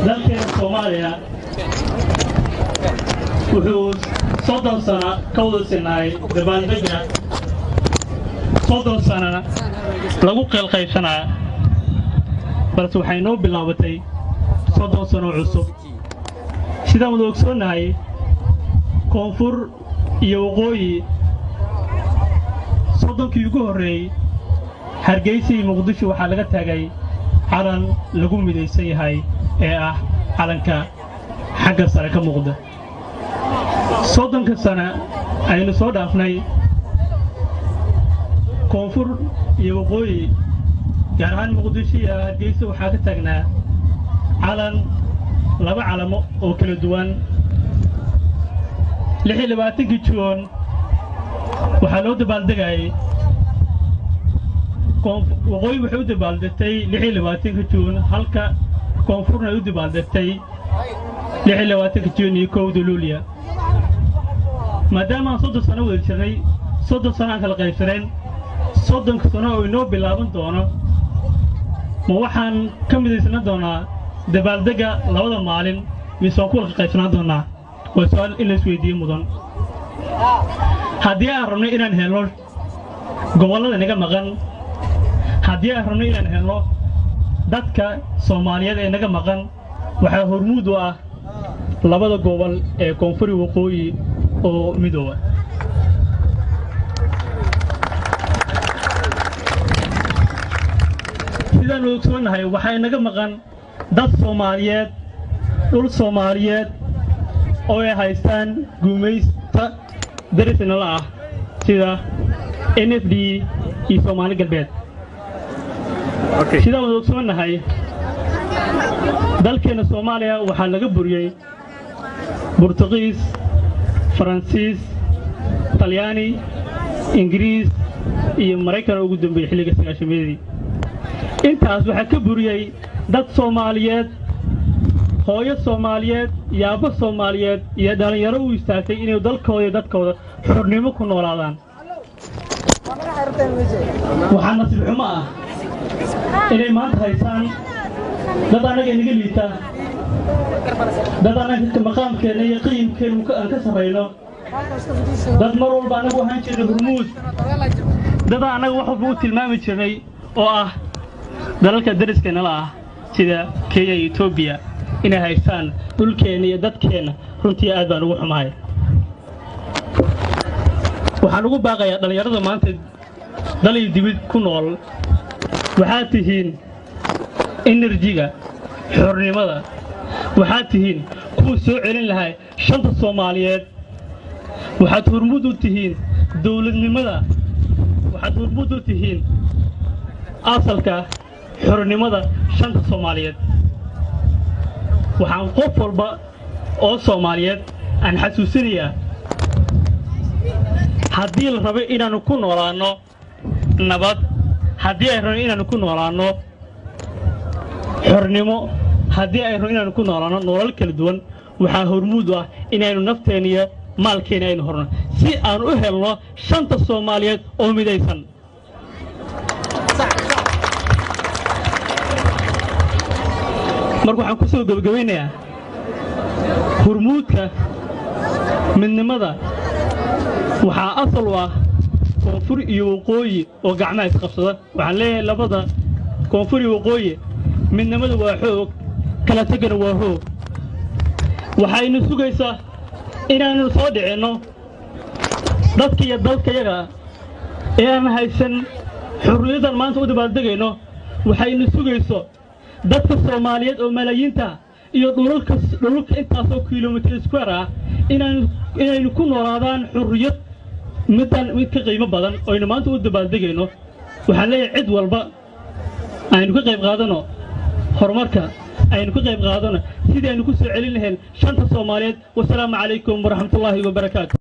Dalkeena Soomaaliya wuxuu 30 sano ka wada sinaay dabaaldegga, 30 sanana lagu qeylqaybsanaa, balse waxay noo bilaabatay 30 sano cusub. Sidaan wada ogsoonnahay, koonfur iyo waqooyi 30kii ugu horreeyey Hargeysa iyo Muqdisho waxaa laga taagay calan lagu midaysan yahay ee ah calanka xagga sare ka muuqda. 30ka sana aynu soo dhaafnay, koonfur iyo waqooyi, gaar ahaan Muqdisho iyo Hargeysa, waxaa ka taagnaa calan, laba calamo oo kala duwan. 26kii Juun waxaa loo dabaaldegayay, waqooyi waxay u dabaaldegtay 26ka Juun, halka koonfurna ay u dabaaldegtay 26ka Juun iyo 1da Luuliya. Maadaama aan 30 sano wada jirnay, 30 sano aan kala qaybsaneen, 30ka sano oo inoo bilaaban doono, ma waxaan ka midaysnaan doonaa dabaaldegga labada maalin mise waan ku wada qaybsanaan doonaa? Waa su'aal in la isweydiiye mudan. Haddii aan rabno inaan helno gobollada naga maqan, haddii aan rabno inaan helno dadka Soomaaliyeed ee naga maqan, waxaa hormuud u ah labada gobol ee koonfuri waqooyi oo midooba. Sidaannu ogsoonnahay, waxaa inaga maqan dad Soomaaliyeed, dhul Soomaaliyeed oo ay haystaan guumaysta darisnala ah sida NFD iyo Soomaali Galbeed. Sidaan wada ogsoonnahay, dalkeenna Soomaaliya waxaa laga buriyey Burtuqiis, Faransiis, Talyaani, Ingiriis iyo Maraykan oo ugu dambeeyey xilliga sagaashameedii. Intaas waxaa ka buriyey dad Soomaaliyeed, hooyo Soomaaliyeed iyo aabbo Soomaaliyeed iyo dhallinyaro u istaagtay inay dalkooda iyo dadkooda xornimo ku noolaadaan. Waxaa nasiib xumo ah inay maanta haysaan dad annaga inaga liita, dad annaga maqaamkeenna iyo qiyimkeennu aan ka sarrayno, dad mar walba annagu ahaan jirnay hurmuud, dad annaga wax walba u tilmaami jirnay oo ah dalalka dariskeenala ah sida Kenya iyo Etoobiya, inay haystaan dhulkeenna iyo dadkeenna. Runtii aad baan ugu xumahay. Waxaan ugu baaqayaa dhallinyarada maanta dal iyo dibid ku nool: waxaad tihiin energy-ga xornimada, waxaad tihiin kuwa soo celin lahay shanta Soomaaliyeed, waxaad hormuud u tihiin dawladnimada, waxaad hormuud u tihiin asalka xornimada shanta Soomaaliyeed. Waxaan qof walba oo Soomaaliyeed aan xasuusinayaa, haddii la rabo inaannu ku noolaanno nabad, haddii ay rabno inaannu ku noolaanno xornimo, haddii ay rabno inaannu ku noolaanno nolol kala duwan, waxaa hormuud u ah inaynu nafteenna iyo maalkeenna aynu horno si aan u helno shanta Soomaaliyeed oo midaysan. Marka waxaan ku soo gebagabaynayaa, hormuudka midnimada waxaa asal u ah koonfur iyo waqooyi oo gacmaha isqabsada. Waxaan leeyahay labada koonfur iyo waqooyi, midnimada waa xoog, kala tegana waa hoog. Waxaynu sugaysaa inaannu soo dhicinno dadka iyo dalkayaga ee aan haysan xurriyaddan maanta u dabaaldegayno. Waxaynu sugayso dadka Soomaaliyeed oo malaayiinta iyo dhulalka dhulalka intaasoo kilomitir square ah inaynu ku noolaadaan xurriyad middan mid ka qiimo badan oo aynu maanta u dabaaldegayno. Waxaan leeyahay cid walba, aynu ka qayb qaadano horumarka, aynu ka qayb qaadano sidii aynu ku soo celin lahayn shanta Soomaaliyeed. Wasalaamu calaykum waraxmatullaahi wabarakaatu.